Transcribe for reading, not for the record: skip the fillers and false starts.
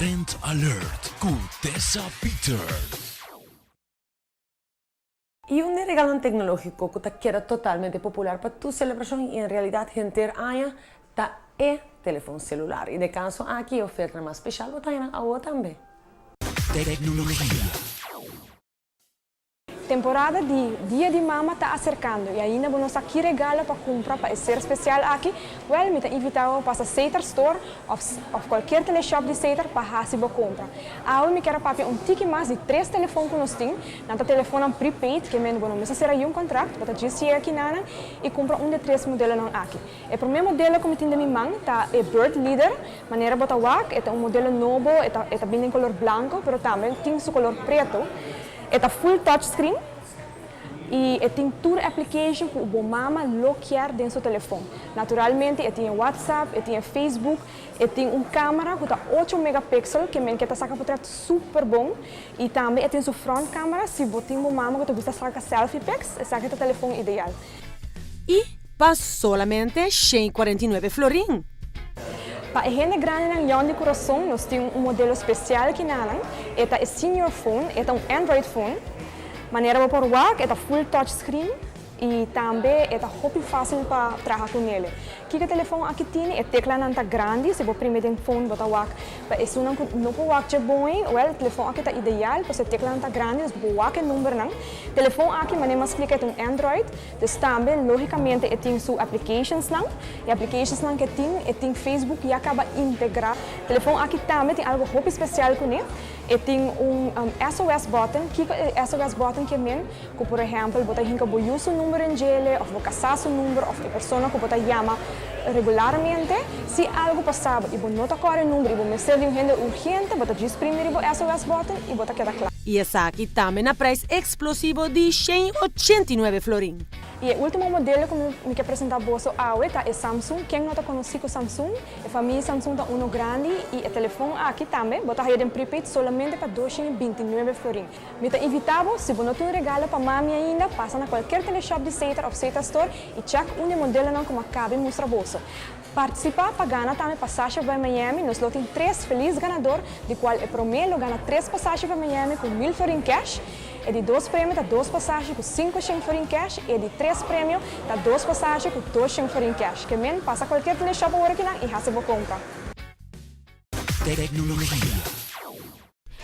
Trend Alert ku Tessa Peters. E un regalo tecnologico cu ta keda totalmente popular pa tur celebracion y en realidad henter aña ta e telefon celular. Y den caso aki e oferta mas special bo ta awo tambe. Tecnologia. Temporada di Dia di Mama ta acercando y ainda bo no sa ki regalo pa cumpra pa e ser special aki. Well, mi ta invita bo pasa Setar Store of cualkier teleshop di Setar pa haci bo compra. Awe mi kier papia un tiki mas di tres telefon cu nos tin. Nan ta telefon prepaid, kiermen bo no mester sera un contract, bo ta djis yega akinan y cumpra un di tres modelonan aki. E prome modelo cu mi tin den mi man ta e Bird Leader, manera bo ta wak, e ta un modelo nobo, e ta bin den color blanco, pero tambe tin su color preto. E ta full touchscreen y e tin tur application cu bo mama lo kier den su telefon. Naturalmente, e tin WhatsApp, e tin Facebook, e tin un camera cu ta 8 megapixel, kiermen cu e ta saca portret super bon. Y tambe e tin su front camera, si bo tin un mama cu ta gusta saca selfie pics, esaki ta e telefon ideal. Y pa solamente 149 florin. Pa hende grandinan yong di curason, nos tin un modelo special akinan. E ta e senior phone, e ta un Android phone. Manera bo por wak, e ta full touchscreen y tambe e ta hopi facil pa traha cu ne. Kico e telefon aki tin, e teclanan ta grandi, si bo primi den phone bo ta wak, pa esunnan no por wak bon, well, e telefon aki ta ideal, pasobra e teclanan ta grandi, dus bo por wak e numbernan. Telefon aki, manera mi a splica, ta un Android, dus tambe logicamente e tin su applications nan, e applications nan cu e tin, e tin Facebook ya caba integra. Telefon aki tambe tin algo hopi special cu ne. E tin un SOS button, kico e SOS button kiermen, cu por ehempel, bo ta hinca bo yiu su number den dje, of bo casa su number, of e persona cu bo ta yama regularmente. Si algo pasa y bo no ta core number y bo mester di un hende urgente, bo ta djis primi bo SOS button y bo ta keda cla. Y esaki tambe na prijs explosivo di 189 florin. Y e ultimo modelo cu mi kier presenta boso awe ta e Samsung. Ken no ta conoce cu Samsung? E famia Samsung ta uno grandi y e telefon aki tambe, bo ta haya den prepaid solamente pa 229 florin. Mi ta invita bo, si bo no tin un regalo pa mami ainda, pasa na cualkier teleshop di Setar of Setar Store y check un di e modelonan cu mi a caba di mustra boso. Participa pa gana tambe pasashi pa Miami. Nos lo tin tres feliz ganador, di cual e prome lo gana tres pasashi pa Miami cu 1000 florin cash. E di dos premio ta dos pasashi cu 500 florin cash. E di tres premio ta dos pasashi cu 200 florin cash. Kiermen pasa cualkier teleshop awor akinan y haci bo compra. Tecnologia.